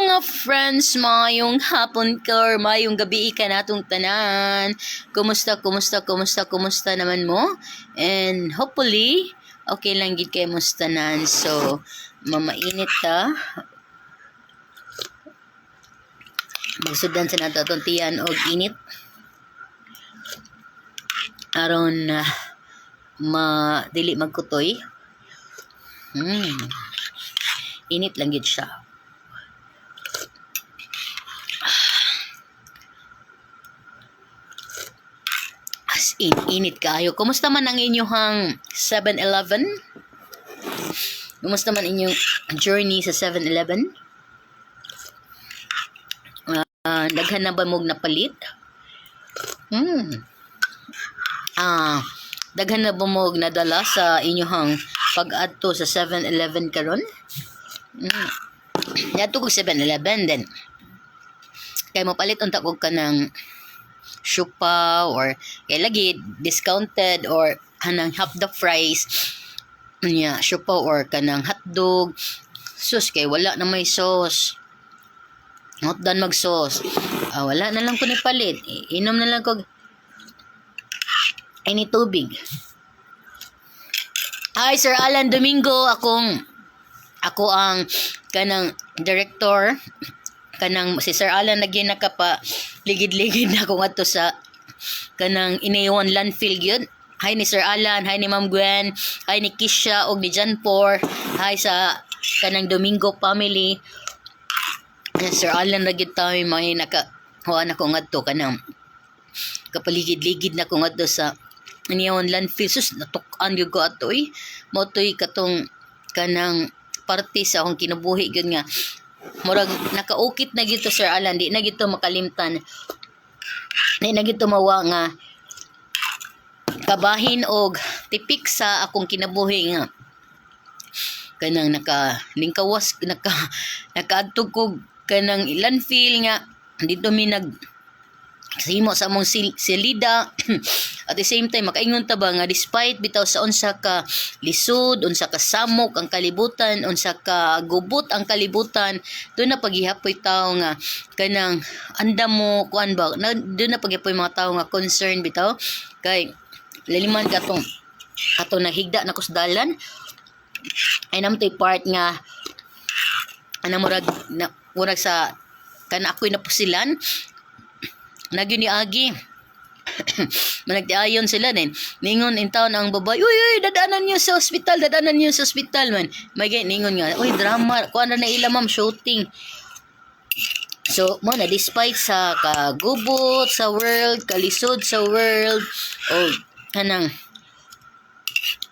Mga friends, mayong hapon ka or mayong gabi ka natong tanan. Kumusta, kumusta, kumusta, kumusta naman mo? And hopefully, okay lang gid kay mong tanan. So, mamainit ta. Magsudan sa nato atong tiyan og init. Aron ma dili magkutoy. Init lang gid siya. As in, init kaayo. Kumusta man ang inyong 7-Eleven? Kumusta man inyong journey sa 7-Eleven? Daghan na ba mog napalit? Daghan na ba mog nadala sa inyong pag-adto sa 7-Eleven karon? Niadto kog 7-Eleven then. Kay mo palit unta kog kanang siopao or kay lagi discounted or kanang half the price niya siopao or kanang hotdog. Sus, kay wala na may sauce. Hotdan mag sauce. Wala na lang ko ni palit. Inom na lang ko ini tubig. Hi, Sir Alan Domingo, ako ang kanang director, kanang si Sir Alan lagi nakapa ligid-ligid na ako ngadto sa kanang Inayawan landfill gyud. Hi ni Sir Alan, hi ni Ma'am Gwen, hi ni Kisha og ni John Por, hi sa kanang Domingo family. Sir Alan ra gyud tayo may naka huan ako ngadto kanang kapaligid-ligid na ko ngadto sa Inayawan landfill. Sus, natuk-an gyud ko ato eh. Mao to'y katong kanang parte sa akong kinabuhi gyud nga murag nakaukit na gito, Sir Alan, di na gito makalimtan, di na gito mawa nga kabahin og tipik sa akong kinabuhi nga kanang naka lingkawas nakaadto kog kanang landfill nga dito mi nag simo sa among silida. At the same time, makaingon ta ba nga despite bitaw sa unsa ka lisod, unsa ka samok ang kalibutan, unsa ka gubot ang kalibutan, doon na paghihapoy tao nga kanang andam mo kuan ba na, doon na paghihapoy mga tao nga concern bitaw kay laliman katong katong nahigda na kusdalan ay namtoy part nga ana murag na, murag sa kana ako'y napusilan nagyo ni agi managtiayon sila din. Ningon in town ang babae, "Uy, uy, dadaanan niyo sa ospital, dadaanan niyo sa ospital man." May ningon nga, "Uy, drama, kuan na na ila, ma'am, shooting." So, mo na despite sa kagubot sa world, kalisod sa world, o kanang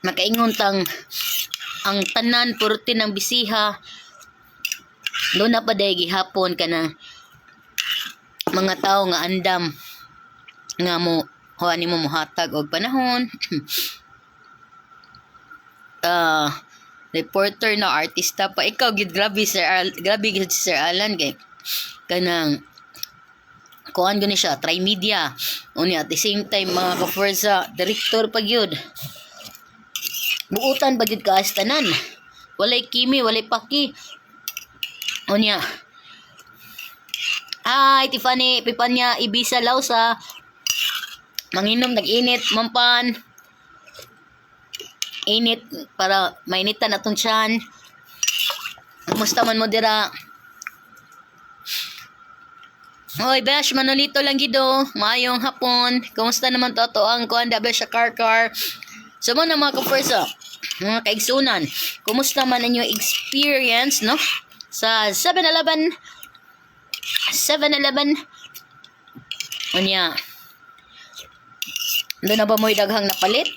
makaingon tang ang tanan purti ng bisiha, doon na pa day gihapon kanang mga tao nga andam nga mo huwa nimo mohatag og panahon. Reporter na artista pa ikaw gid. Grabe, Sir Al, grabe gid si Sir Alan kay kanang kuan gani siya, trimedia unya at the same time, mga ka-forza, director pa gyud. Buutan pa gyud kaas tanan, walay kimi, walay paki unya. Hi, Tiffany Pipanya Ibiza Lausa. Manginom nag-init mampan init para mainitan atong tiyan. Kumusta man mo dira? Hoy, Besh, Manolito lang gido. Maayong hapon. Kumusta naman to ato ang kuan da Besh sa car car? So mo na mga ka-forza, mga kaigsunan, kumusta man inyong experience, no? Sa 7-Eleven, 7-Eleven, unya, doon na ba mo'y daghang napalit?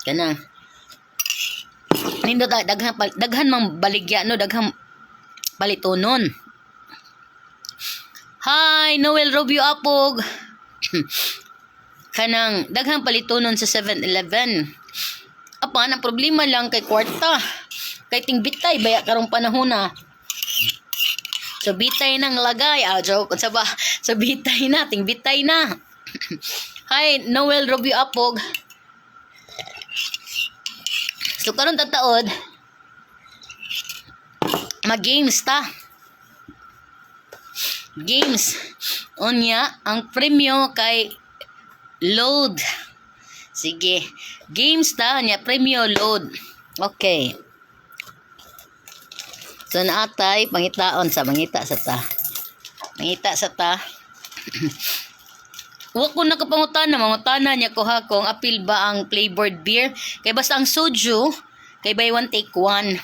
Kanang, nindot daghan daghan mang baligya no, daghang palitonon. Hi, Noel Rubio Apog. Kanang daghang palitonon sa 7-Eleven. Apan ang problema lang kay kwarta. Kay tingbitay baya karong panahon na. So bitay nang lagay. Joke. Unsa ba? So bitay na, tingbitay na. Hi, Noel Rubio Apog. So karon tataod mag-games ta. Games. Unya, ang premyo kay load. Sige. Games ta nya premyo load. Okay. So naatay pangitaon sa mangita sa ta. Mangita sa ta. Wa ko nakapangutana, mangutana niya ko ha kung apil ba ang flavored beer. Kay basta ang soju, kay buy one take one.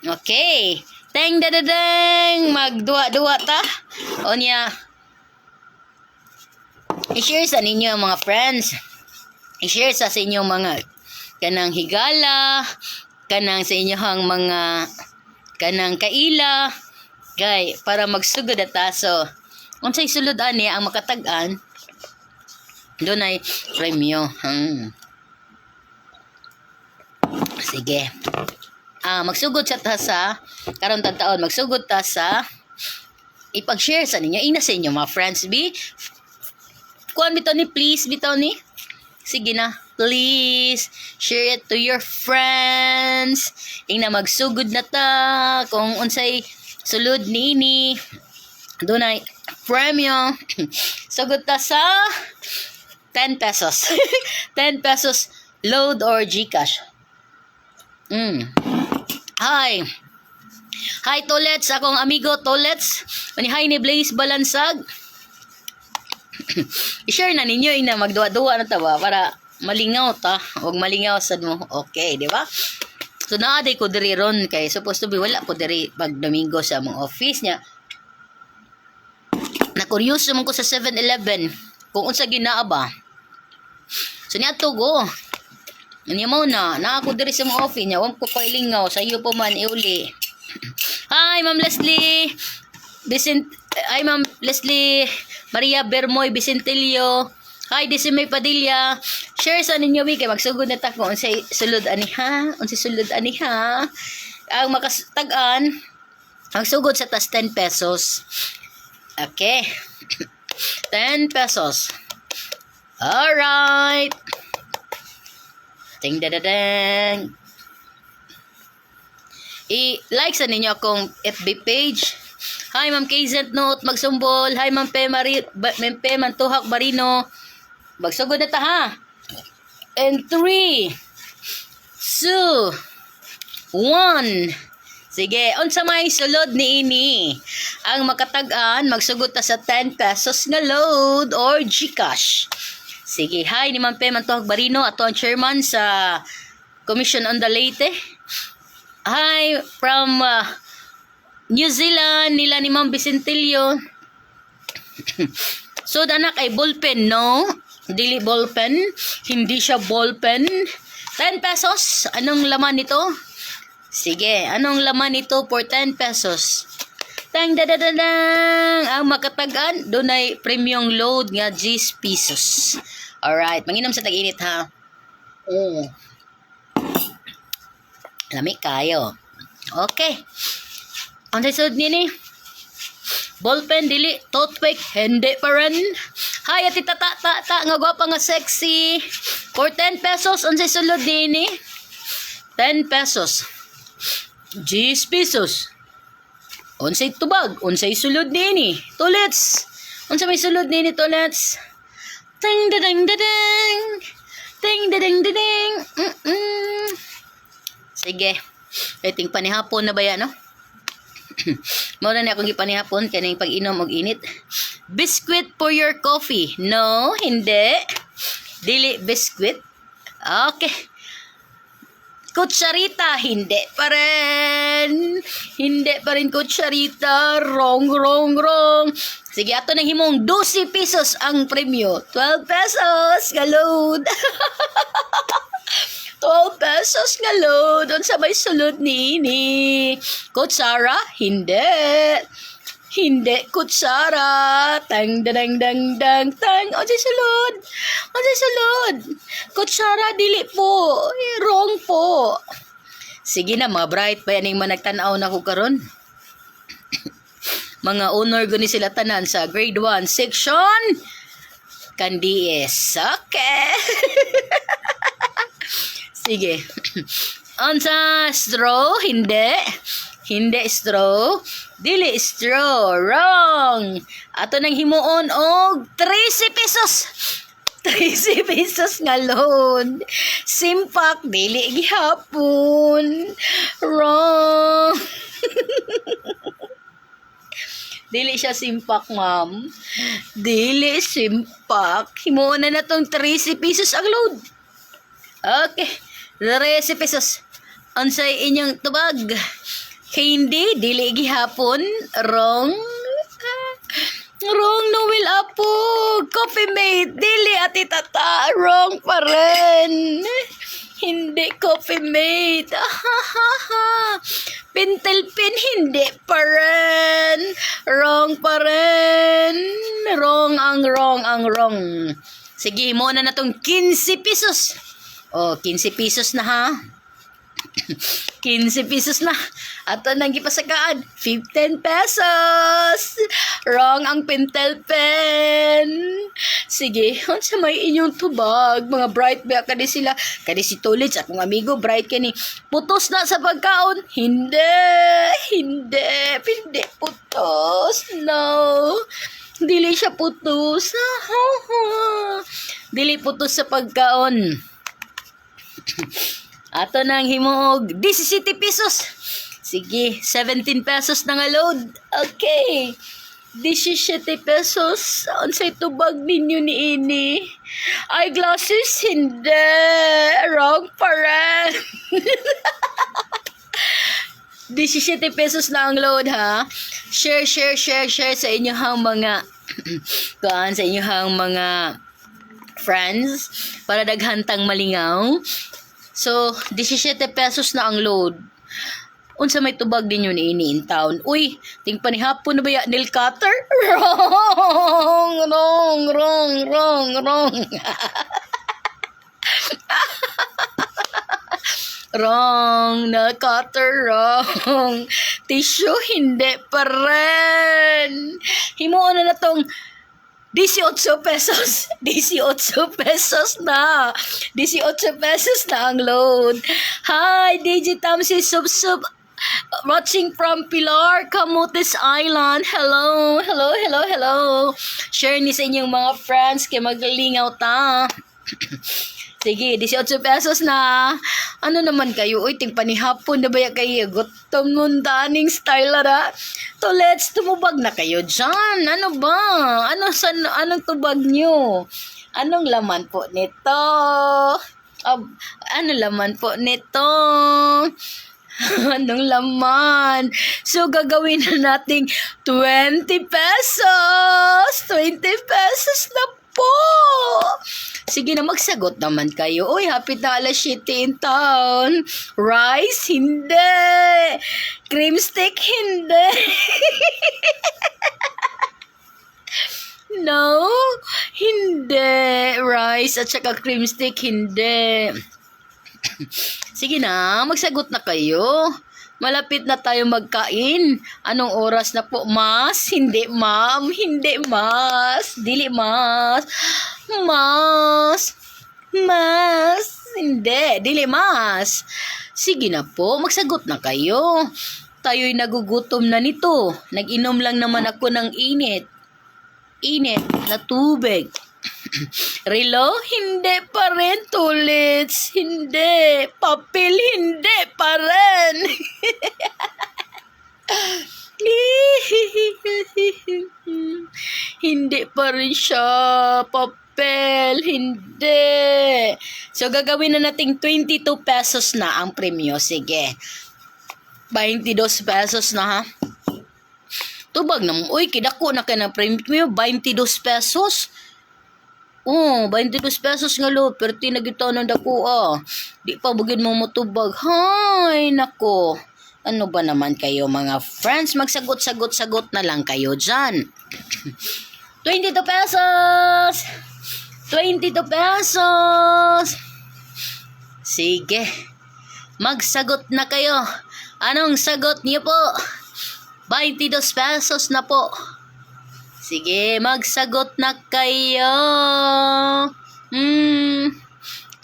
Okay. Teng da da deng, magduwa-duwa ta. Onya. I-share sa ninyo ang mga friends. I-share sa inyong mga kanang higala, kanang sa inyong mga kanang kaila, kay para magsugod ta. So unsay sulod ani ang makatag-an, dunay premyo. Sige. Ah, magsugod sa ta sa karon taon, magsugod ta sa ipag-share sa ninyo ina sa inyo mga friends bi. Kuan bitaw ni, please bitaw ni. Sige na, please share it to your friends. Ingna magsugod na ta kung unsay sulod niini, dunay premyo. Sugod ta sa 10 pesos. 10 pesos load or GCash. Hi. Hi Tolets, akong amigo Tolets. Ani hi ni Blaze Balansag. I-share na ninyo ina, magduwa-duwa na ta ba para malingaw ta. Huwag malingaw sad mo. Okay, di ba? So naa day ko diri ron kay supposed to be wala ko diri pag Domingo sa among office niya. Na kuryoso man ko sa 7-Eleven kung unsa ginaa ba. So niadto ko. Niya mo na, naa ko diri sa mga office niya, wa ko kailingaw, sa iyo po man iuli. Hi, Ma'am Leslie. Vicent ay Ma'am Leslie Maria Bermoy Vicentillo. Hi, Decime Padilla. Share sa ninyo bi kay magsugod na ta kung unsay sulod ani ha, unsay sulod ani ha. Ang makatag-an, ang sugod sa tas 10 pesos. Okay. 10 pesos. Alright. Ting da da dang. I-like sa ninyo akong FB page. Hi, Ma'am KZ Note, magsumbol. Hi, Ma'am Pe Mari, ba, Ma'am Pe Mantuhak Barino. Magsugod na ta ha. And 3, 2, 1. Sige, unsa may sulod ni ini? Ang makatag-an, magsugod ta sa 10 pesos nga load or GCash. Sige, hi ni Ma'am Pe Mantuhak Barino, ato ang chairman sa Commission on the Leyte. Hi from New Zealand nila ni Ma'am Vicentillo. So anak ay ballpen, no? Dili ballpen, hindi siya ballpen. 10 pesos. Anong laman nito? Sige, anong laman nito for 10 pesos? Tang da da da dang! Ang makatag-an, dunay premium load nga 10 pesos. Alright, manginom sa tag-init ha. Lami kayo. Okay. Ang sulod nini? Ballpen dili, toothpick hindi pa rin. Hi, ati tata ta ta nga gwapa nga sexy. For 10 pesos unsay sulod nini? 10 pesos. 10 pesos. Unsay tubag, unsay sulod nini? Tulits. Unsa may sulod nini, tulits? Ting da ding da ding. Ting da ding da ding. Sige. Ay, ting panihapon na ba yan, no? Mao na ni akong gipanihapon kaning pag-inom og init. Biscuit for your coffee. No, hindi. Dili biscuit. Okay. Kutsarita, hindi pa rin. Hindi pa rin kutsarita. Wrong, wrong, wrong. Sige, ato nang himong 12 pesos ang premyo. 12 pesos, galod. 12 pesos nga load. Unsa may sulod ni? Kutsara? Hindi. Hindi kutsara. Tang dang dang dang tang. Unsay sulod? Unsay sulod? Kutsara dili po. Eh, wrong po. Sige na, mga bright pa yan yung managtanaw na ko karon. Mga honor guni sila tanan sa grade 1 section Candies. Okay. Sige. Unsa straw? Hindi. Hindi straw. Dili straw. Wrong. Ato nang himuon og 13 pesos. 13 pesos nga load. Simpak, dili gihapon. Wrong. Dili siya simpak, ma'am. Dili simpak. Himuon na natong 13 pesos ang load. Okay. 13 pesos. Unsay inyong tubag? Hindi, dili gihapon. Wrong. Wrong, Noel Apo. Coffee Mate, dili, Ate Tata. Wrong pa rin. Hindi Coffee Mate. Pentel pen, hindi pa rin. Wrong pa rin. Wrong ang wrong ang wrong. Sige, muna na tong 15 pesos. Oh, 15 pesos na ha. 15 pesos na. Ato nang gipasakaan, 15 pesos. Wrong ang Pentel pen. Sige, unsa may inyong tubag? Mga bright ba kani sila? Kani si Tulits, akong amigo, bright kani. Putos na sa pagkaon? Hindi. Hindi. Hindi putos. No. Dili siya putos. Dili putos sa pagkaon. Ato nang himuog 17 pesos. Sige, 17 pesos na nga load. Okay. 17 pesos. Unsay tubag ninyo ni ini? Eyeglasses? Hindi. Wrong pa rin. 17 pesos na ang load ha. Share, share, share, share sa inyong mga kuan, sa inyong mga friends para daghan tang malingaw. So, 17 pesos na ang load. Unsa may tubag din yun ini in town? Uy, ting panihapon na ba ya nail cutter? Wrong, wrong, wrong, wrong, wrong. Wrong, nail cutter, wrong. Tissue, hindi pa rin. Himuon na tong 18 pesos. 18 pesos na. 18 pesos na ang load. Hi, DJ Tamsi Sub Sub. Watching from Pilar, Camotes Island. Hello, hello, hello, hello. Share ni sa inyong mga friends kay maglingaw ta. Sige, 18 pesos na. Ano naman kayo? Uy, ting panihapon na ba ya kayo? Gutom nun daning style na. To let's tumubag na kayo dyan. Ano ba? Ano, san, anong tubag nyo? Anong laman po nito? Ano laman po nito? Anong laman? So, gagawin na nating 20 pesos! 20 pesos na po! Sige na, magsagot naman kayo. Uy, happy na alas 7 in town. Rice? Hindi. Cream stick? Hindi. No? Hindi. Rice at saka cream stick? Hindi. Sige na, magsagot na kayo. Malapit na tayo magkain. Anong oras na po? Mas? Hindi, ma'am. Hindi, mas. Dili, mas. Mas. Mas. Hindi. Dili, mas. Sige na po, magsagot na kayo. Tayo'y nagugutom na nito. Nag-inom lang naman ako ng init. Init na tubig. Relo? Hindi pa rin, Tulits. Hindi. Papel? Hindi pa rin. Hindi pa rin siya. Papel. Hindi. So, gagawin na nating 22 pesos na ang premyo. Sige. 22 pesos na ha. Tubag na mo. Uy, kidako na ka na premyo. 22 pesos. Oh, 22 pesos nga lo, pero tinagita ng dako ah. Di pa bugid mo motubag. Hay, nako. Ano ba naman kayo, mga friends? Magsagot-sagot-sagot na lang kayo dyan. 22 pesos! 22 pesos! Sige. Magsagot na kayo. Anong sagot niyo po? 22 pesos na po. Sige, magsagot na kayo.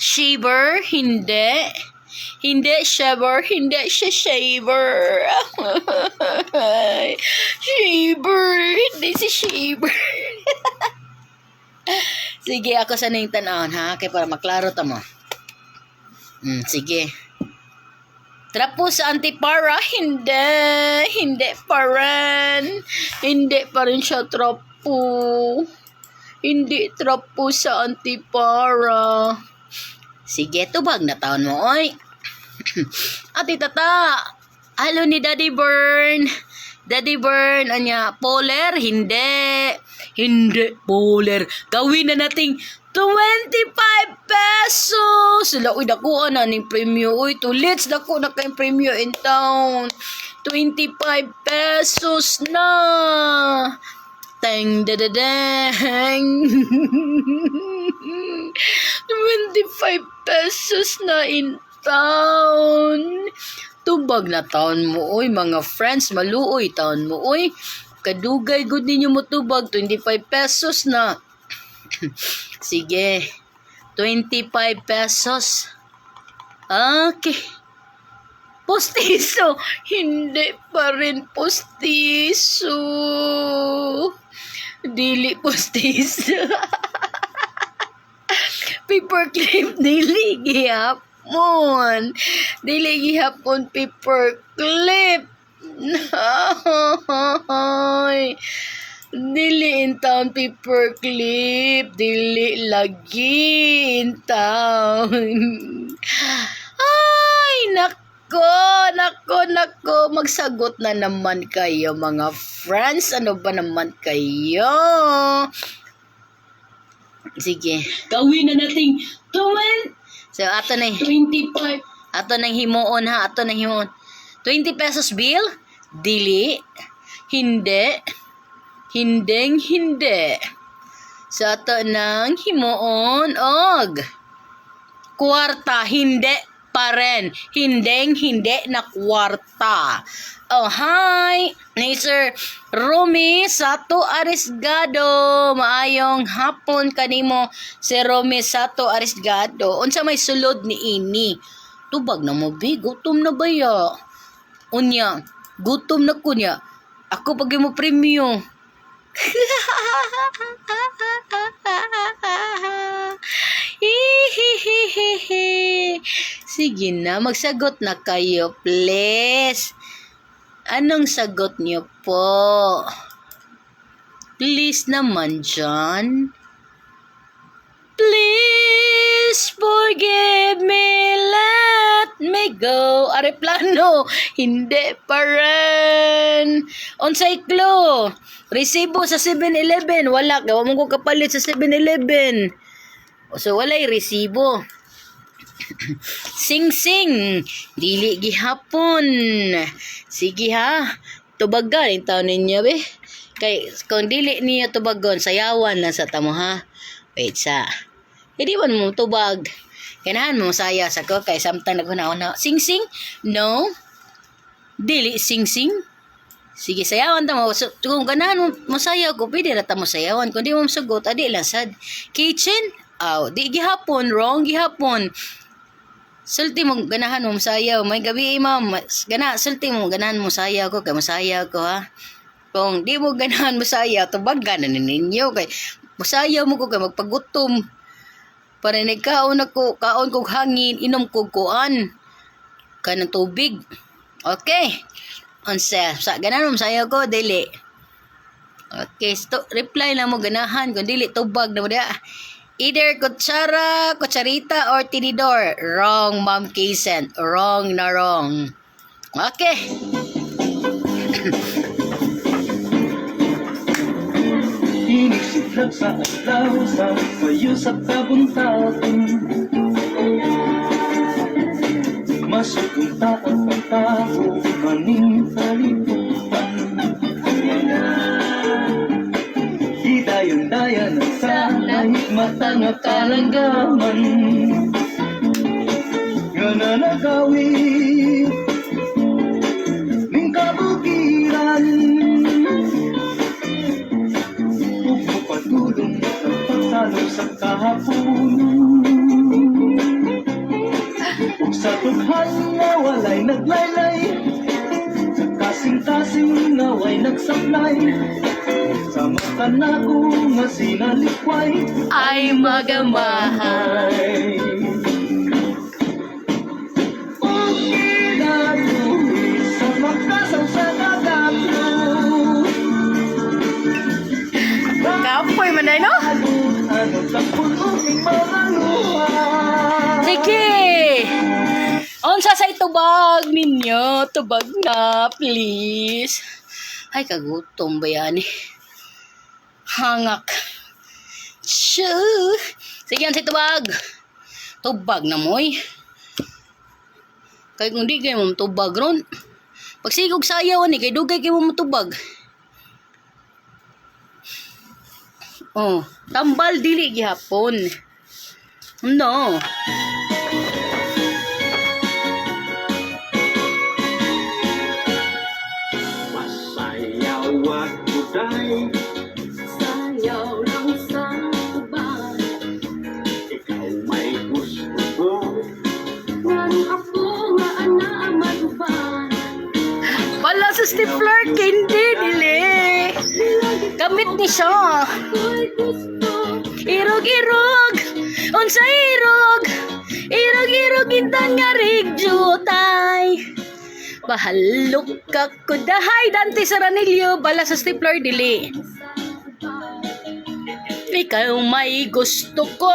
Shaver? Hindi. Hindi shaver, hindi siya shaver. Shaver, hindi si shaver. Sige, ako sa ning tan-awon ha, kay para maklaro ta mo. Sige. Trapo sa antipara, hindi. Hindi pa rin. Hindi pa rin siya trapo. Hindi trapo sa antipara. Sige, tubag na taon mo, oy. Ate Tata, halo ni Daddy Bern. Daddy Bern, anya, poler? Hindi. Hindi, poler. Gawin na nating 25 pesos. Sila, uy, nakuha na ning premyo. Uy, tulits, dako na kayong premyo in town. 25 pesos na. Teng da da deng. 25 pesos na in town. Tubag na taon mo, oy, mga friends, maluoy taon mo, oy. Kadugay gud ninyo mo tubag, 25 pesos na. Sige, 25 pesos. Okay. Postiso. Hindi pa rin postiso. Dili postiso. Paperclip, dili gihapon. Dili gihapon paperclip. Ay. Dili in town paperclip. Dili lagi in town. Ay, nako, nako, nako. Magsagot na naman kayo, mga friends. Ano ba naman kayo? Sige. Gawin na nating 20, So, ato na 25. Ato nang himuon ha, ato nang himuon. 20 pesos bill? Dili. Hindi. Hindeng hindi. So ato nang himuon og kwarta, hindi pa rin. Hindeng hindi na kwarta. Oh, hi! Ni Sir Romy Sato Arisgado. Maayong hapon kanimo, Sir Romy Sato Arisgado. Unsa may sulod ni ini? Tubag na mo, bi. Gutom na ba ya? Unya, gutom na ko niya. Ako pag mo premyo. Hihihihihi. Sige na, magsagot na kayo, please. Anong sagot niyo po? Please naman dyan. Please forgive me, let me go. Are plano, hindi pa rin. Unsay clue? Resibo sa 7-Eleven. Wala, gawa mo ko kapalit sa 7-Eleven. So, walay resibo. Sing sing, dili gihapon. Sige ha, tubagan yung taon ninyo be. Kay kung dili niyo tubagon, sayawan lang sa tamo ha. Wait sa. Hindi man mo tubag. Kanahan mo saya sa ko kay samtang naghuna-una. Sing sing? No. Dili sing sing. Sige, sayawan ta mo. So, kung ganahan mo mosayaw ko, pwede ra ta mo sayawan. Kung di mo sugot, adi lang sad. Kitchen? Aw, di gihapon, wrong gihapon. Sulti mo ganahan mo sayaw. May gabi eh, ma'am. Gana sulti mo ganahan mo sayaw ko kay mosayaw ko ha. Kung di mo ganahan mo sayaw, tubagan na ninyo kay mosayaw mo ko kay magpagutom. Para nagkaon ako, kaon kog hangin, inom kog kuan. Kanang tubig. Okay. Unsa sa ganahan mo sayaw ko dili. Okay, so, reply lang mo ganahan kung dili tubag na mo diha. Either kutsara, kutsarita, or tinidor. Wrong, Ma'am Kaysen. Wrong na wrong. Okay. Inig sa adlaw sa sayo sa kabuntagon. Masukunta ang pagtao maning kalibutan. Idayon-dayan ang sa mata nga kalanggaman nga nanagawit ning kabukiran ug mopadulong ang pagtalo sa kahapon ug sa tughanan. Nga way nagsablay sa mata nako nga sinalikway Ay magamahay. ay. Kinabuhi sa makasang sa katatlo. Kapoy man ay, no? Ano takpon uning mga luha. Sige! Unsa sa itubag ninyo? Tubag na, please. Ay, kagutom ba yan eh? Hangak. Shoo! Sige, unsa tubag? Tubag na moy. Kay kung di kayo mo tubag ron. Pagsigog sayaw ni kay dugay kayo mo tubag. Oh, tambal dili gihapon. No. Masayaw at kuday. Sayaw lang sa uban. Ikaw may gusto ko. Nang ako nga ana may uban. Wala sa stapler, hindi, dili. Gamit ni siya. Ako'y gusto. Irog-irog, unsa irog. Irog-irog intan nga rigjutay. Bahalok ka kudahay, Dante Saranillo, bala sa stapler, dili. Ikaw may gusto ko.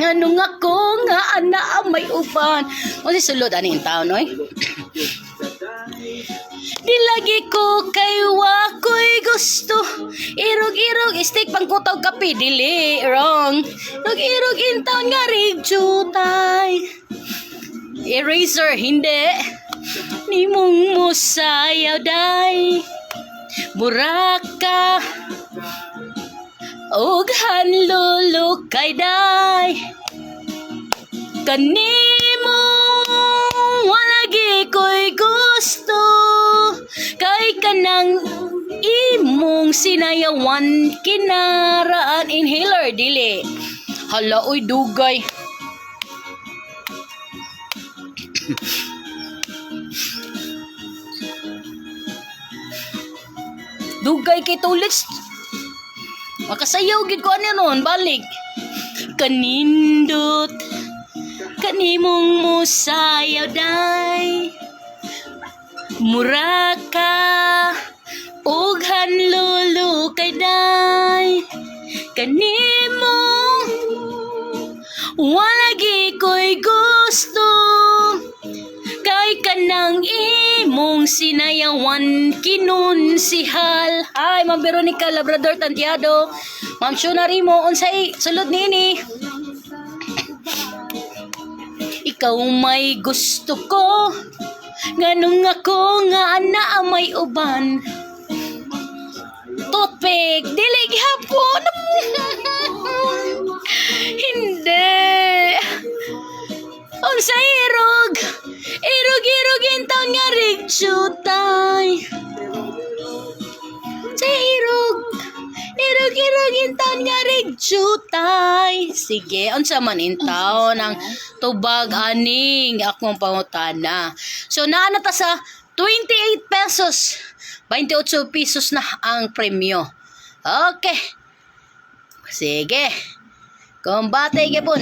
Anong ako nga ana may uban. Unsa sulod ani in taon oy? Di lagi ko kay wako'y gusto. Irog-irog stick pangkutaw kape dili wrong. Irog-irog in town nga rigjutay. Eraser hindi. Nimong musayaw day. Buraka ug hanlulu kay day. Kanimo walagi ko'y gusto kay kanang imong sinayawan kinaraan inhaler dili. Hala oy dugay. Dugay kay tulis. Makasayaw gid ko ani ron balik. Kanindot kanimong musayaw day. Muraka ug hanlulu kay day. Kanimo walagi ko'y gusto kay kanang imong sinayawan kinunsihal. Hi, Ma'am Veronica Labrador Tantiado. Ma'am Shona Rimo, unsay sulod niini? Ikaw may gusto ko, nganong ako nga ana may uban. Toothpick, dili gihapon. Hindi. Unsa irog? Irog irog in taon nga rigsutay. Sa irog. Irog irog in taon nga rigsutay. Sige, unsa man in taon ang tubag aning akong pangutana. So naa na ta sa 28 pesos. 28 pesos na ang premyo. Okay. Sige. Kombate gyapon.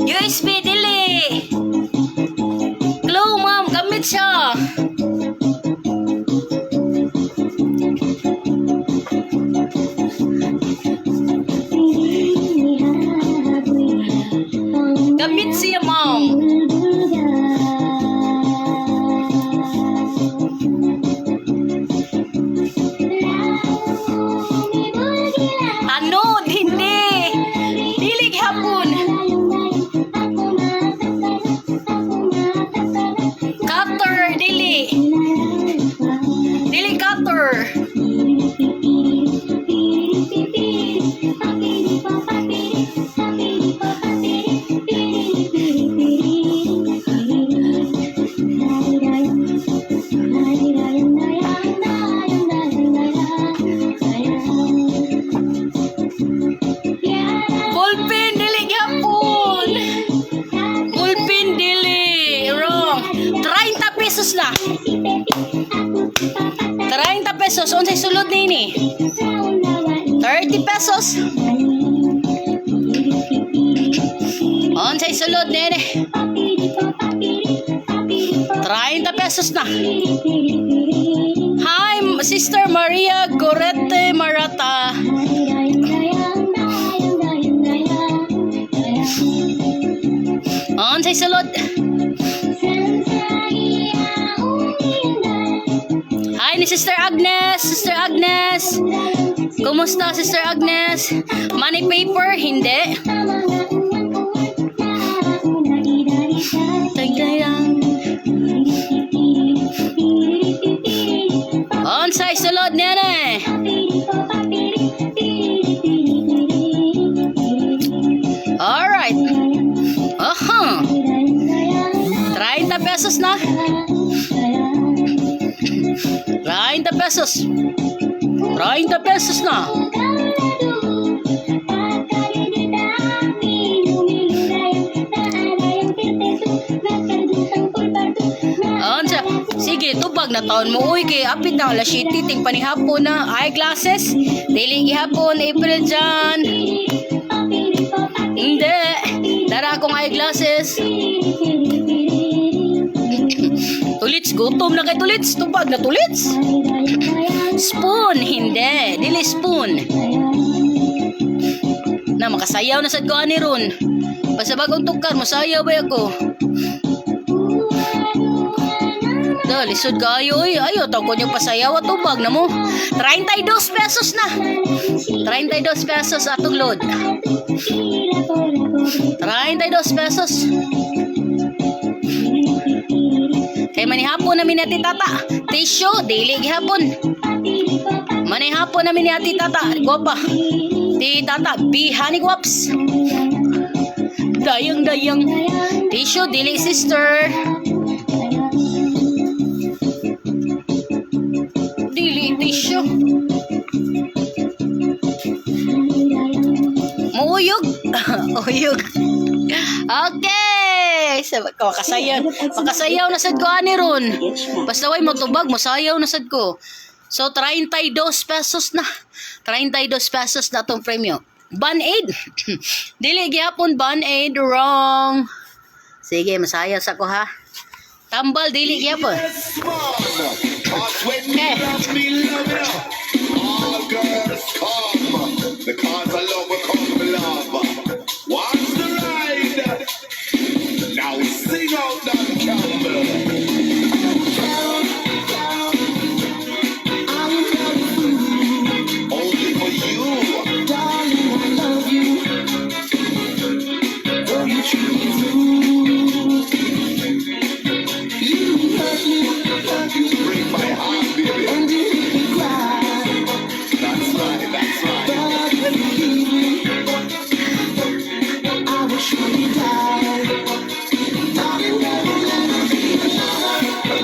USB dili. Glow ma'am, gamit siya. Gamit siya ma'am. Tanod, hindi. Dili gihapon. Cutter, dili. Dili cutter. pesos na. 30 pesos. Unsay sulod nini? 30 pesos. Unsay sulod nini? 30 pesos na. Hi, Sister Maria Gorete Marata. Unsay sulod? Hi ni Sister Agnes. Sister Agnes. Kumusta, Sister Agnes? Money paper? Hindi. Tagdayang. Unsay sulod nene? Alright. Aha. 30 pesos na. 30 pesos. 30 pesos na. Unsa? Sige, tubag na taon mo. Uy, kay apit na alas 7, ting panihapon na. Eyeglasses. Dili gihapon, April John. Hindi. Dara akong eyeglasses. Tulits, gutom na kay Tulits. Tubag na Tulits. Spoon, hindi. Dili spoon. Na, makasayaw na sad ko ani ron. Basta bagong tukar, mosayaw ba ako? Da, lisod kayo oy. Ayo, taw ko niyo pasayaw at tubag na mo. 32 pesos na. 32 pesos atong load. 32 pesos. Kay manihapon namin ni Ate Tata. Tissue, dili gihapon. Manihapon namin ni Ate Tata. Gwapa. Ti Tata, bihani guwaps. Dayang dayang. Tissue, dili, sister. Dili tissue. Muuyog. Uyog. Okay. Sa makasayaw. Makasayaw na sad ko ani ron. Basta way motubag, mosayaw na sad ko. So 32 pesos na. 32 pesos na tong premyo. Band-aid. Dili gihapon band-aid, wrong. Sige, masayaw sa ko ha. Tambal dili gihapon. Yes, man. 'Cause when me Okay. love me, love it up. All girls come. Because I love a come love. Watch the ride. Now sing out Don Campbell. Only for you. Darling, I love you. Though you treat me rude. You hurt me, hurt You me, break my heart, baby. and you make me cry. That's right, that's right. But if you leave me, I will surely die. Darling, never let me be another.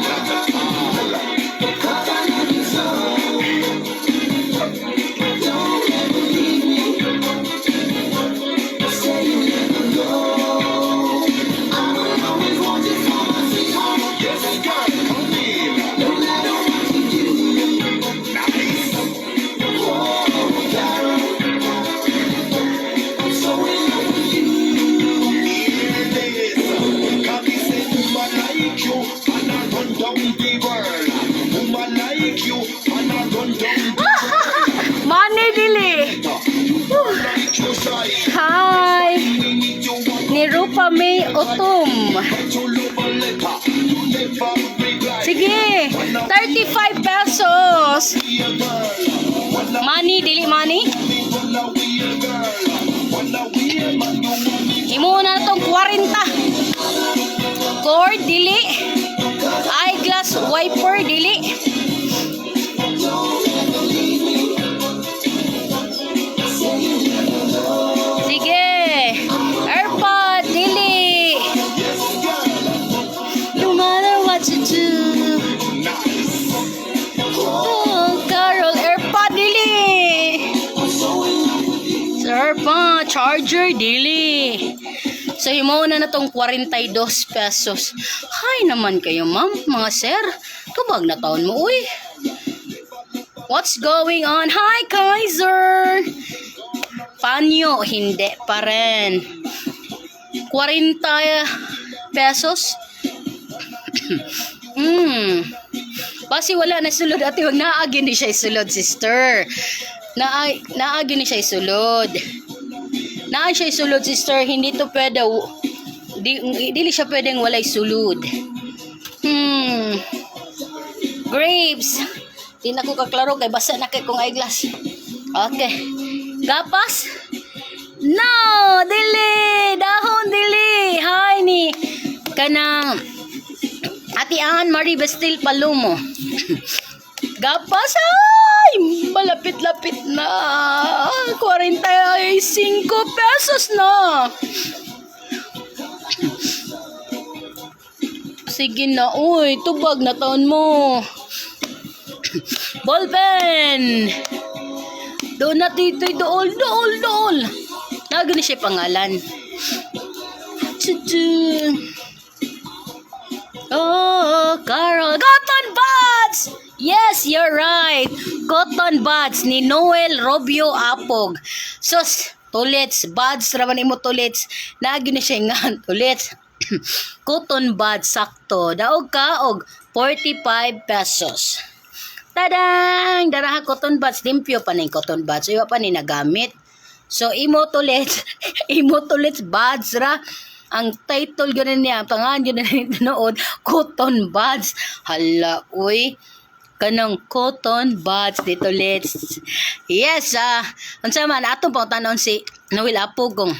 Not at all. 'Cause I love you so. Don't ever leave me. Say you never go. I will always want you for my sweetheart. Yes, girl, come in. No matter what you do. Nice. Oh, Carol, I'm so in love with you. Hear this. 'Cause he said, woman like you, and I run down the world. Woman like you, and I run down the world. Money dili. You don't like you shy. Hi. We need you one Ni Rupa May Utom. but you love a letter. You never reply. Sige, 35 pesos. Be a girl. Wanna Money, dili money. be, wanna be a girl. Wanna be a man, you want me. Imo na tong 40. Cord, dili. Eyeglass wiper, dili. Don't ever leave me. Say you never go. Sige. AirPod, dili. Yes, girl. No matter what you do. Nice. Oh, Carol, AirPod, dili. I'm so in love with you. Sa AirPod, charger, dili. So himuon na na tong 42 pesos. Hay naman kayo, ma'am, mga sir. Tubag na taon mo, uy. What's going on? Hi, Kaiser! Panyo, hindi pa rin. 40 pesos. Basi wala na sulod, ate, wag naagi ni siya isulod, sister. Naagi ni siya isulod. Naa siya isulod, sister. Hindi to pwede. Di, dili siya pwedeng walay sulod. Grapes. Di na ko kaklaro kay basa na kay kong eyeglass. Okay. Gapas? No, dili. Dahon dili. Hi ni kanang Ate Ann Marie Bestil Palomo. Gapas ay malapit-lapit na. 45 pesos na. Sige na, uy, tubag na taon mo. Ballpen! Doon na titoy, dool, dool, dool. Nago ni siya pangalan. Chuchu. Oh, Carol. Cotton Buds! Yes, you're right. Cotton Buds ni Noel Robio Apog. Sus, tulits. Buds, raman imo tulits. Naagi na siya nga, tulits. Cotton Buds, sakto. Daog ka og 45 pesos. Tadang! Daraha cotton buds. Limpyo pa na yung cotton buds. Iwa pa ni nagamit. So, imo tulits. Imo tulits buds ra. Ang title yun niya, ang pangalan yun na tinuod, Cotton Buds. Hala, uy. Kanang cotton buds dito let's. Yes, ah. Unsa man atong pangtanon si Noel Apo kung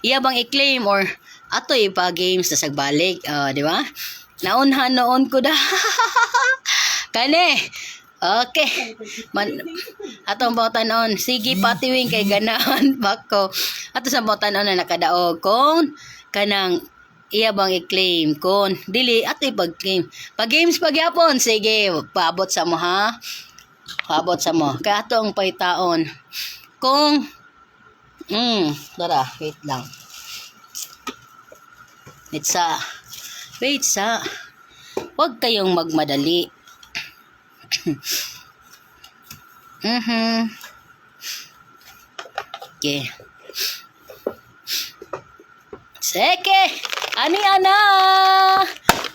iya bang i-claim or ato ipa games na sagbalik, ah, di ba? Naunhan noon ko da. Kani. Okay. Man, atong pangtanon, sige patiwing kay ganahan pa ko. Ato sa pangtanon na nakadaog kung kanang iya bang i-claim kon dili ato ipag-claim. Pag games pagyapon, sige, paabot sa mo ha. Paabot sa mo. Kaya ato ang paytaon. Kung tara, wait lang. Wait sa. Wait sa. Huwag kayong magmadali. Okay. Seke! Ani ana!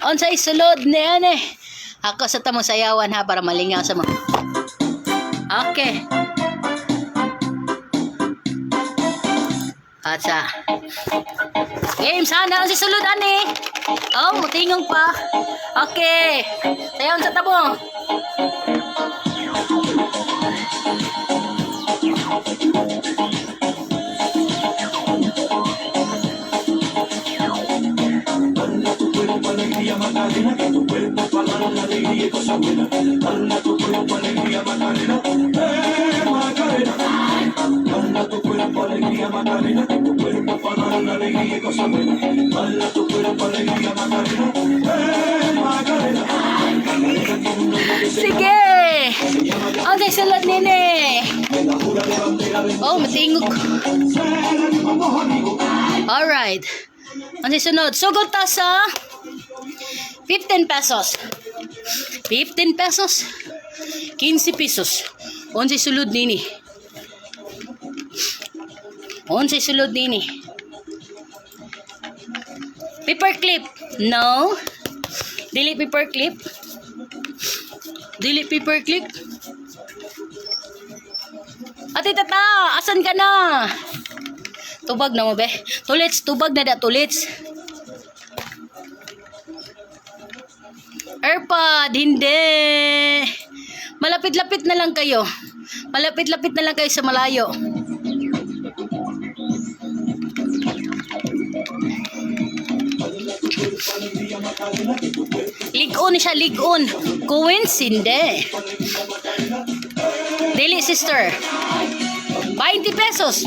Unsay sulod ni ane? Ako sa tamo sayawan ha para malingaw sa mo. Okay. At sa game sana ang sulod ani. Oh, mutingong pa. Okay. Sayawan sa tabo. Dala tu cuerpo alegría Macarena, que tu cuerpo para dar la alegría y cosas buenas. Dala tu cuerpo alegría Macarena, Macarena. Dala tu cuerpo alegría Macarena, que tu cuerpo para dar la alegría y cosas buenas. Dala tu cuerpo alegría Macarena, Macarena. Macarena tiene un nombre que se Sige. se llama ya, Unsay sulod nini? me la jura de bandera de Oh, matingog. se la dimos amigos. Alright. Unsay sunod? Sugod ta sa 15 pesos. 15 pesos. 15 pesos. Unsay sulod nini? Unsay sulod nini? Paper clip. No. Dili paper clip. Dili paper clip. Ate tata, asan ka na? Tubag na mo be. Tulits, tubag na da tulits. AirPod, hindi. Malapit-lapit na lang kayo. Malapit-lapit na lang kayo sa malayo. Ligon siya, ligon. Coins, hindi. Dili, sister. 20 pesos.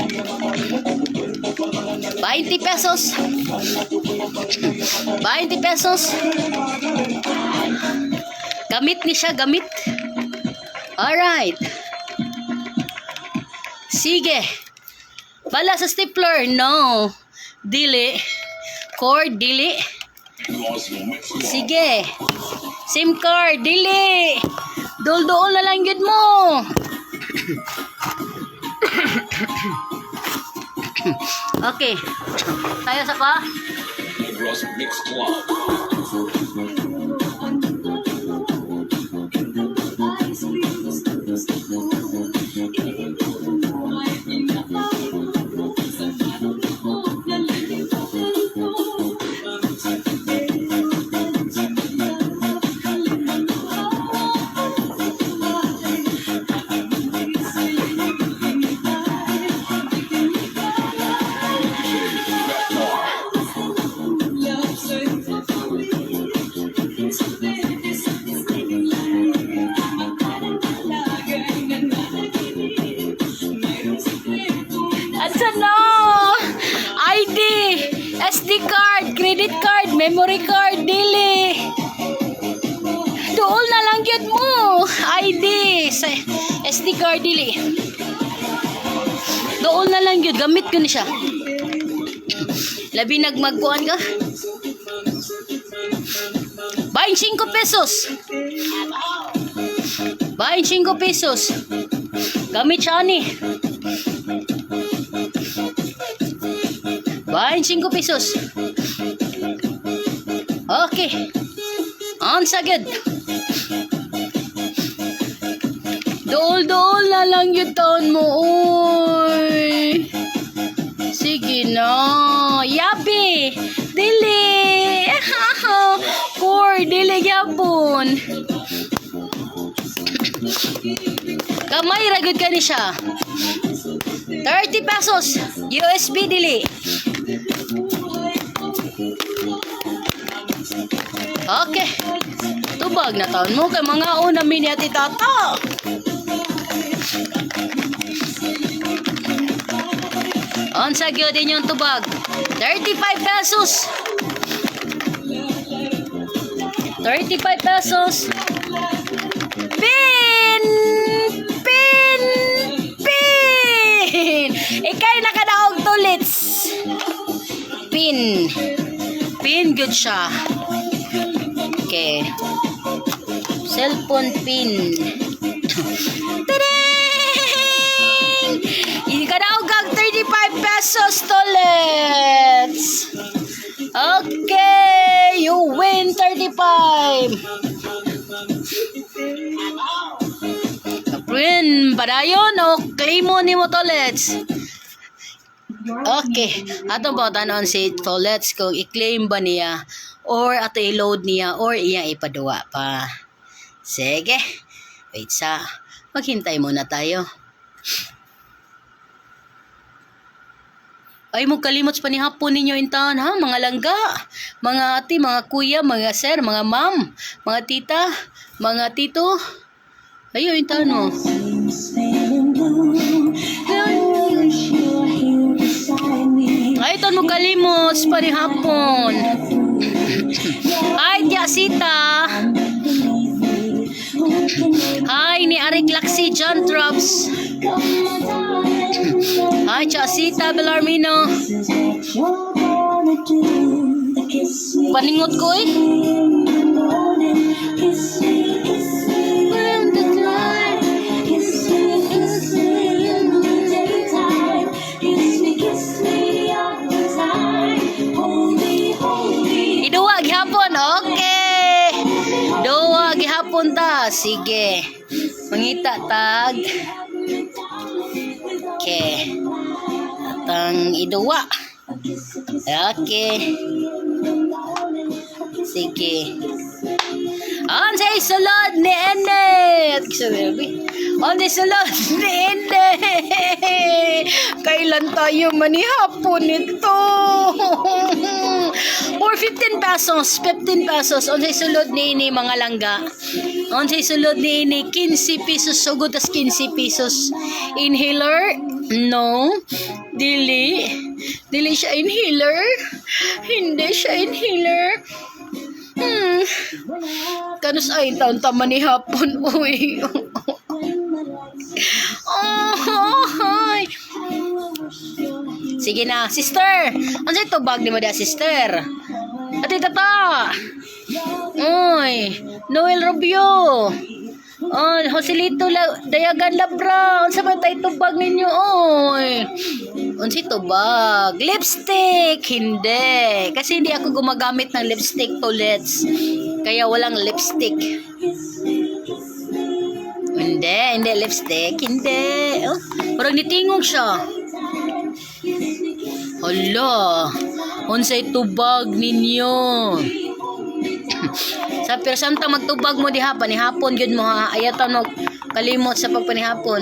20 pesos. 20 pesos. Gamit ni siya, gamit. Alright. Sige. Bala sa stapler, no. Dili. Cord, dili. Sige. SIM card, dili. Dol-dool na lang gyud mo. Okay. Tayo sa pa? Negros Mix Club. Ice cream, gusto, gusto ko. Iniinom mo ay pinakain ko. Sa parang ko, nalilimutan ko. Ang sikreto ng simula, halimbawa ang buhay. Hindi sa'yo naghihintay, di kinakaya. Love sa'yo Asa na? ID, SD card, credit card, memory card, dili. Dool na lang gyud mo. ID, sa SD card dili. Dool na lang gyud, gamit ko ni siya. Labi nagmagkuan ka. 25 pesos. 25 pesos. Gamit siya ni. 25 pesos. Okay. On sagad. Dool-dool na lang yung taon mo. Uy. Sige na. Yabi. Dili. Four. Dili gyapon. Kamay ra gud kani siya. 30 pesos. USB dili. Okay. Tubag na taon mo kay mga una mi ni Ate Tata. Unsa gyud inyong tubag? 35 pesos. 35 pesos. Pin! Pin! Pin! Ikay nakadaog tulits. Pin. Pin good siya. Okay. Cellphone pin. Tadang! Ikadaog kag 35 pesos tulits. Okay, you win 35. Win, padayon o claim mo ni mo Tolets. Okay, atong pangutanon si Tolets kung i-claim ba niya or ato i-load niya or iya ipaduwa pa. Sige, wait sa, maghintay muna tayo. Ay, mo kalimot pa ni hapon ninyo in town, ha? Mga langga, mga ate, mga kuya, mga sir, mga ma'am, mga tita, mga tito. Ayo, in town, oh. Ay, ton mo kalimot pa ni hapon. Ay, tiya sita. Hi, ni Arik Laksi, John Drops. Hi, Tia Sita Bellarmino. Paningot ko eh. Kiss me, kiss me in the night. Kiss me, kiss me in the daytime. Kiss me all the time. Hold me, hold me. Iduwa gihapon. Okay. Duwa gihapon ta. Sige. Mangita tag. Okay. Atang iduwa. Okay. Sige. Unsay sulod ni Ene. Unsay sulod ni Ene. Kailan tayo manihapon nito? Or 15 pesos, 15 pesos. Unsay sulod ni ini mga langga? Unsay sulod ni ini 15 pesos sugod tas 15 pesos. Inhaler? No. Dili. Dili siya inhaler. Hindi siya inhaler. Kanus ay taon tama ni hapon, uy. Oh, ay. Sige. Sige na, sister. Ano tubag nimo diha, sister? Ate tata. Uy, Noel Rubio. Oh, Joselito La Dayagan Labra. Unsa man tay tubag ninyo, oy? Unsa tubag? Lipstick. Hindi. Kasi hindi ako gumagamit ng lipstick, tulets. Kaya walang lipstick. Hindi, hindi lipstick. Hindi. Oh, parang nitingog siya. Hala. Unsay tubag ninyo? Sa pero samtang magtubag mo diha panihapon gyud mo ha. Ayaw ta mo kalimot sa pagpanihapon.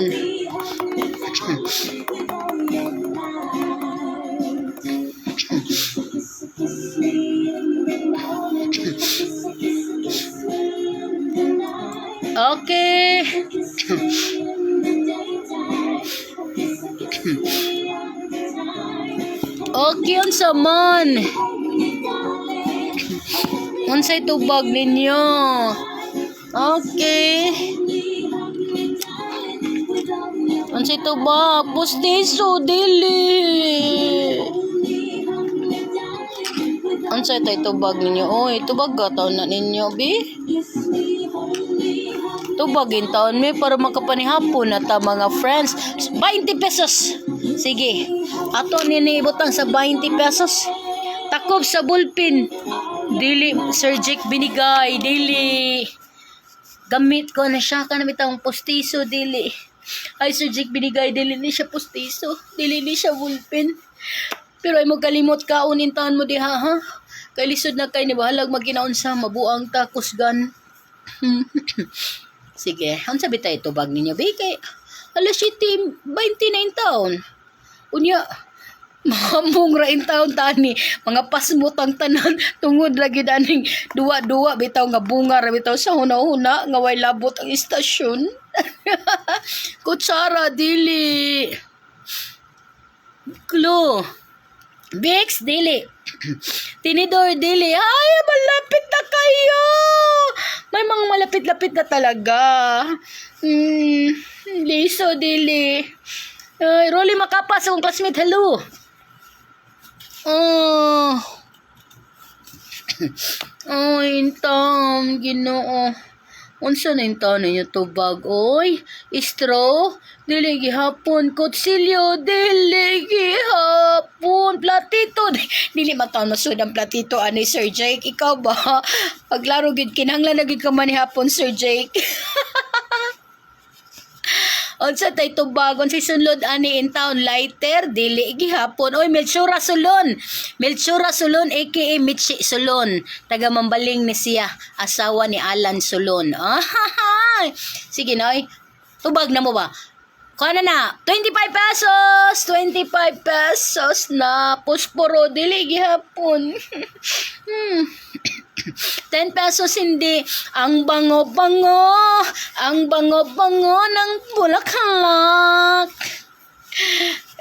Okay. Okay, unsa man? Unsay tubag ninyo? Okay. Unsay tubag? Pustiso, dili. Unsay tay tubag ninyo? Oy, tubag ka taon na ninyo, bi? Tubagin taon mi para makapanihapon na ta mga friends. 20 pesos. Sige. Ato ni ibutang sa 20 pesos. Takob sa bullpen. Dili Sir Jake binigay, dili. Gamit ko na siya kana bitang postiso dili. Ay, Sir Jake binigay, dili ni siya postiso, dili ni siya bullpen. Pero ay mo kalimot kaon taon mo diha ha. Kay lisod na kay ni bahalag maginaunsa mabuang ta kusgan. Sige, unsa bitay tubag ninyo bi kay alas 7:29 taon. Unya, mamong ra in taon tani, mga pasmot ang tanan tungod lagi aning duwa-duwa bitaw nga bunga ra bitaw sa huna-huna nga way labot ang istasyon. Kutsara dili. Clue. Bix, dili. Tinidor, dili. Ay, malapit na kayo. May mga malapit-lapit na talaga. Liso, dili. Ay, Rolly Makapas, akong classmate. Hello. Oh. Ay, intam, Ginoo. Unsa na yung taon ninyo tubag, oy? Straw? Dili gihapon. Kutsilyo? Dili gihapon. Platito? Dili mataon masud ang platito, ani Sir Jake. Ikaw ba? Paglaro gid kinahanglan na gid ka man hapon, Sir Jake. Unsa tay tubag, unsay sunlod ani in town, lighter, dili gihapon. Oy, Melchora Sulon. Melchora Sulon aka Mitchi Sulon. Taga Mambaling ni siya, asawa ni Alan Sulon. Ah, sige noy. Tubag na mo ba? Kuha na na, 25 pesos! 25 pesos na. Pusporo, dili gihapon. 10 pesos hindi. Ang bango-bango, ang bango-bango ng bulaklak.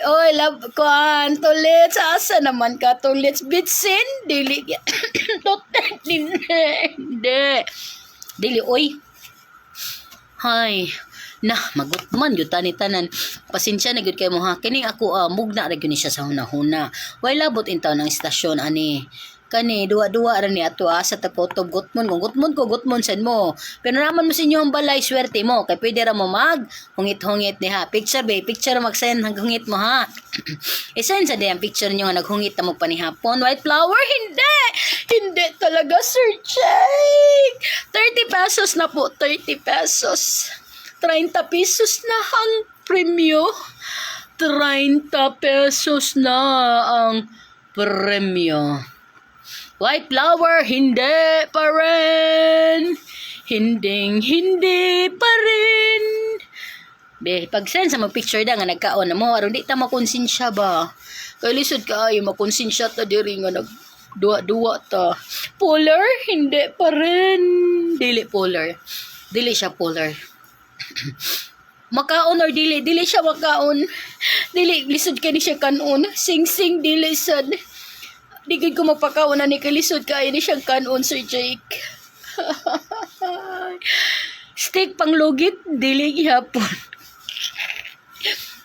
Oy, love kuan, tulits. Asa naman ka, tulits? Bitsin, dili. Totek, hindi. Hindi. Dili, oy. Hay. Na, magutman gyud tani tanan. Pasensya na gyud kay mo ha. Kini ako mugna ra gyud ni siya sa hunahuna. Way labot in taon ang istasyon ani. Kani duwa-duwa ra ni ato sa takotob gutmon kung gutmon ko gutmon sad mo. Pero naman mo sa inyo ang balay swerte mo kay pwede ra mo mag hungit-hungit ni ha. Picture be, picture mag-send hungit mo ha. I-send sa ang picture niyo nga naghungit na mo panihapon. White flower hindi. Hindi talaga, Sir Jake. 30 pesos na po, 30 pesos. 30 pesos na ang premyo. 30 pesos na ang premyo. White flower, hindi pa rin. Hinding hindi pa rin. Be, pag send sa mag-picture da nga nagkaon na mo, aron di ta makonsensya ba? Kay lisod kaayo makonsensya ta diri nga nag duwa-duwa ta. Polar, hindi pa rin. Dili polar. Dili siya polar. Makaon or dili, dili siya makaon. Dili, lisod kay ni siya kanon. Sing-sing, dili sad. Di gid ko mapakaon ani kay lisod kaayo ni siyang kanon, Sir Jake. Stick panglugit, dili gihapon.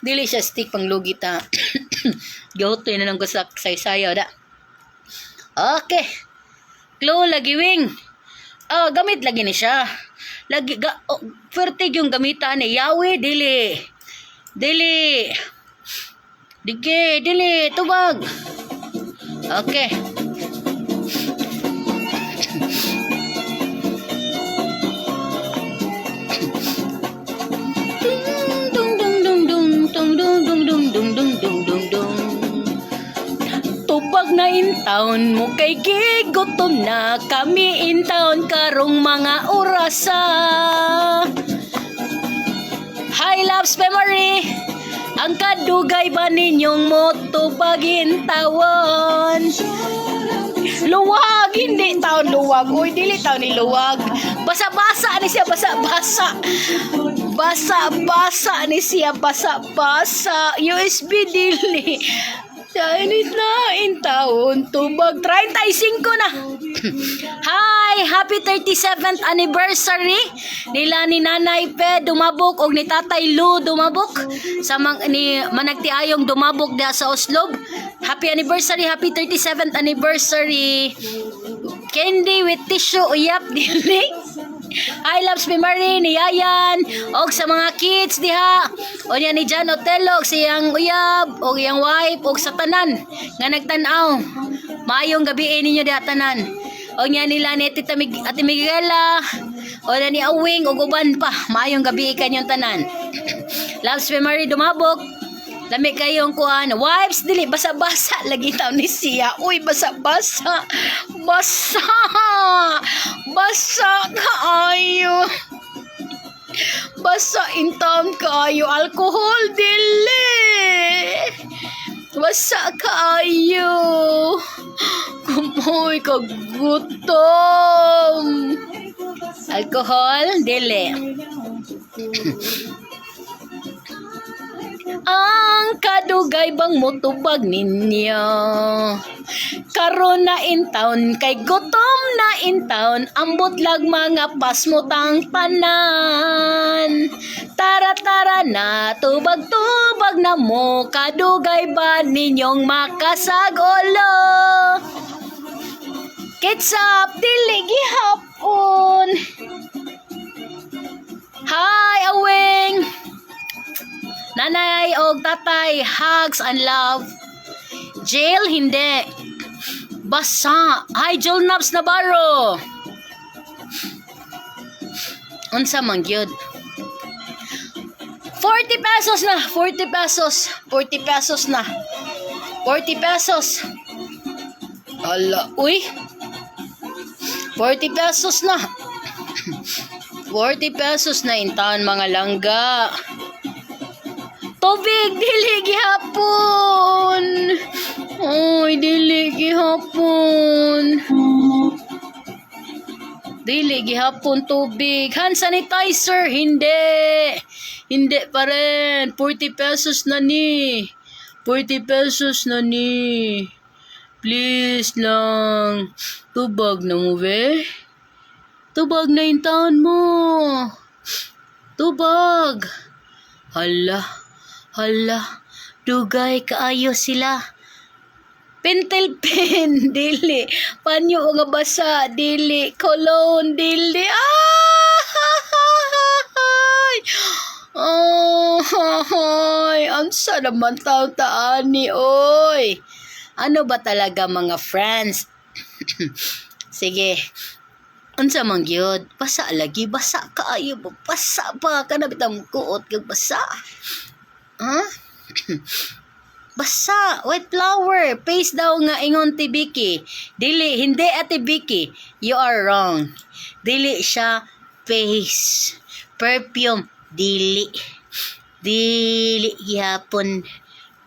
Dili siya stick panglugit ha. Gihutoy na lang ko sa saysayaw da. Okay. Clue lagi wing. Oh, gamit lagi ni siya. Lagi ga oh, fuerte yung gamitan ni Yahweh dili. Dili. Dige, dili, tubag. Okay. Dung dung dung dung dung dung dung dung dung dung dung dung dung. Tubag na in town mo kay gigutom na kami in town karong mga orasa. Hi, loves memory. Ang kadugay ba ninyong motubag in tawon? Luwag, hindi taon luwag. Uy, dili taon ni luwag. Basa-basa ni siya, basa-basa. Basa-basa ni siya, basa-basa. USB dili. Chinese na in taon tubag 35 na. Hi, happy 37th anniversary nila ni Nanay Pe Dumabok og ni Tatay Lu Dumabok sa mang, ni Managtiayong Dumabok diha sa Oslob. Happy anniversary, happy 37th anniversary. Candy with tissue uyap dili. I loves me Marie ni Yayan og sa mga kids diha. O niya ni Jan Otelo og siyang uyab og iyang wife og sa tanan nga nagtan-aw. Maayong gabi ninyo diha tanan. O niya nila ni Tita Ate Miguela o na ni Awing og uban pa. Maayong gabi kanyong tanan. Loves me Marie Dumabok. Lami kayong kuan. Wipes dili basa-basa lagi taon ni siya. Uy, basa-basa. Basa. Basa kaayo. Basa in town kaayo. Alcohol dili. Basa kaayo. Kumoy kagutom. Alcohol dili. Ang kadugay bang motubag ninyo? Karon na in town, kay gutom na in town, ambot lag mga pasmutang tanan. Tara tara na, tubag-tubag na mo, kadugay ba ninyong makasagolo? Ketchup, dili gihapon. Hi, Awing! Nanay og tatay, hugs and love. Jail, hindi. Basa. Hi, Joel Nabs Navarro. Unsa man gyud? 40 pesos na, 40 pesos, 40 pesos na. 40 pesos. Ala, uy. 40 pesos na. 40 pesos na intaon mga langga. Tubig, dili gihapon. Uy, dili gihapon. Dili gihapon tubig. Hand sanitizer, hindi. Hindi pa rin. 40 pesos na ni. 40 pesos na ni. Please lang. Tubag na mo, be. Tubag na yung taon mo. Tubag. Hala, hala, dugay kaayo sila. Pentel pen, dili. Panyo nga basa, dili. Cologne, dili. Ah! Oh, unsa naman tao taani, oy. Ano ba talaga mga friends? Sige. Unsa man gyud? Basa lagi, basa kaayo ba? Basa ba kana bitang kuot kag basa? Ha? Basa, white flower, face daw nga ingon ti Vicky. Dili, hindi Ate Vicky. You are wrong. Dili siya face. Perfume, dili. Dili gihapon.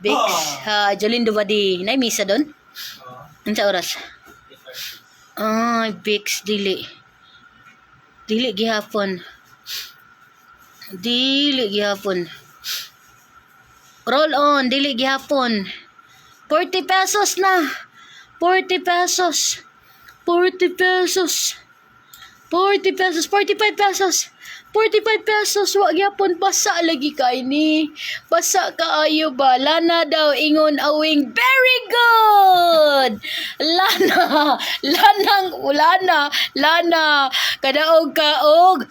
Bix, ha, Jolene Duvadi. Nay misa doon? Unsa oras? Ay, Bix, dili. Dili gihapon. Dili gihapon. Roll on, dili gihapon. 40 pesos na. 40 pesos. 40 pesos. 40 pesos, 45 pesos. 45 pesos, wa gyapon, basa lagi kay ni. Basa kaayo ba? Lana daw ingon awing very good. Lana, lanang lana, lana kadaog ka og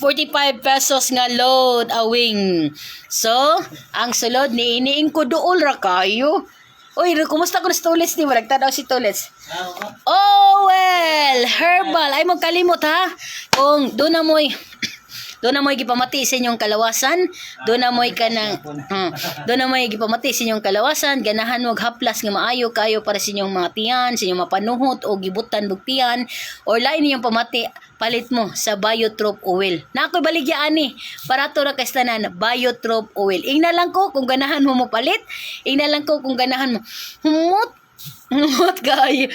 45 pesos nga load, awing. So, ang sulod ni iniing ko duol ra kayo. Uy, kumusta ko sa Tulits ni mo? Nagtanaw si Tulits. Oh, well, herbal. Ay, magkalimot ha. Kung doon na mo'y gipamati sa inyong kalawasan, doon na mo'y gipamati sa inyong kalawasan, ganahan mo haplas nga maayo kayo para sa inyong mga tiyan, sa inyong mapanuhot o gibutan bug tiyan, or lain ninyong pamati, palit mo sa Biotrope Oil. Na ako'y baligya ani, para to ra kay tanan, Biotrope Oil. Ingna lang ko kung ganahan mo mo palit, ingna lang ko kung ganahan mo. Humot humot kaayo.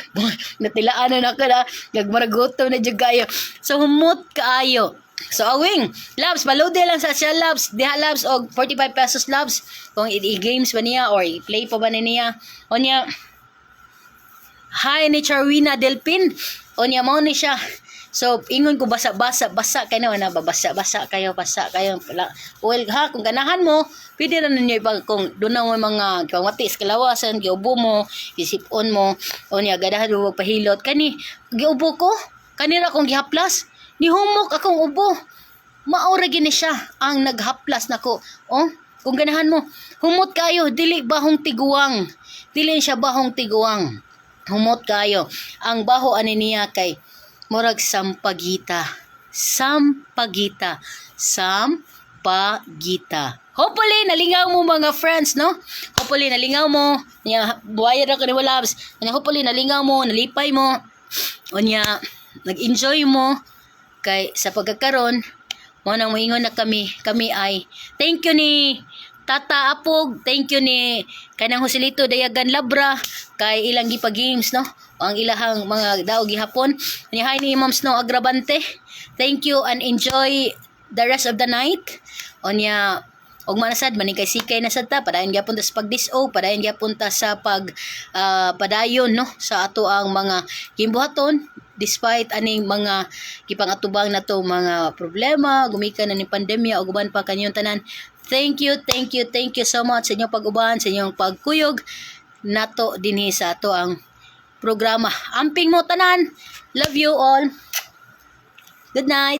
Natilaan na nako na. Nagmaragoto na jud kaayo. So humot kaayo. So awing, labs, palode lang sa siya, labs. Diha, labs, og 45 pesos, labs. Kung i-games ba niya or i-play pa ba ni niya. O niya, hi ni Charwina Delpin. O niya mao ni siya. So ingon ko basa basa basa kay na basa basa kayo, basa kayo. Well ha, kung ganahan mo, pwede ra ninyo ipag kung doon na mo mga pamati sa kalawasan, giubo mo, isipon mo. O niya ganahan mo pahilot kani, giubo ko kanira kong gihaplas, nihumok akong ubo. Maura gini siya ang naghaplas nako. Oh, kung ganahan mo, humot kayo, dili bahong tiguang. Dili siya bahong tiguang. Humot kayo. Ang baho ani niya kay murag sampagita. Sampagita. Sampagita. Hopefully, nalingaw mo, mga friends, no? Hopefully, nalingaw mo. Nya, buhay ra ka ni Walabs. Nya, hopefully, nalingaw mo, nalipay mo. Unya, nag-enjoy mo. Kay sa pagkakaron, mo nang moingon na kami, kami ay thank you ni Tata Apog, thank you ni kanang Joselito Dayagan Labra kay ilang gipa-games, no? Ang ilahang mga daog gihapon. Ni hi ni Ma'am Snow Agrabante. Thank you and enjoy the rest of the night. Onya og manasad manikay sikay na sad ta, padayon gyapon ta sa pagdiso, padayon gyapon ta sa pag padayon, no, sa ato ang mga gimbuhaton despite aning mga gipangatubang nato mga problema gumikan na ning pandemya ug uban pa kanyong tanan. Thank you, thank you, thank you so much sa inyong pag-uban, sa inyong pagkuyog nato dinhi sa ato ang programa. Amping mo tanan. Love you all. Good night.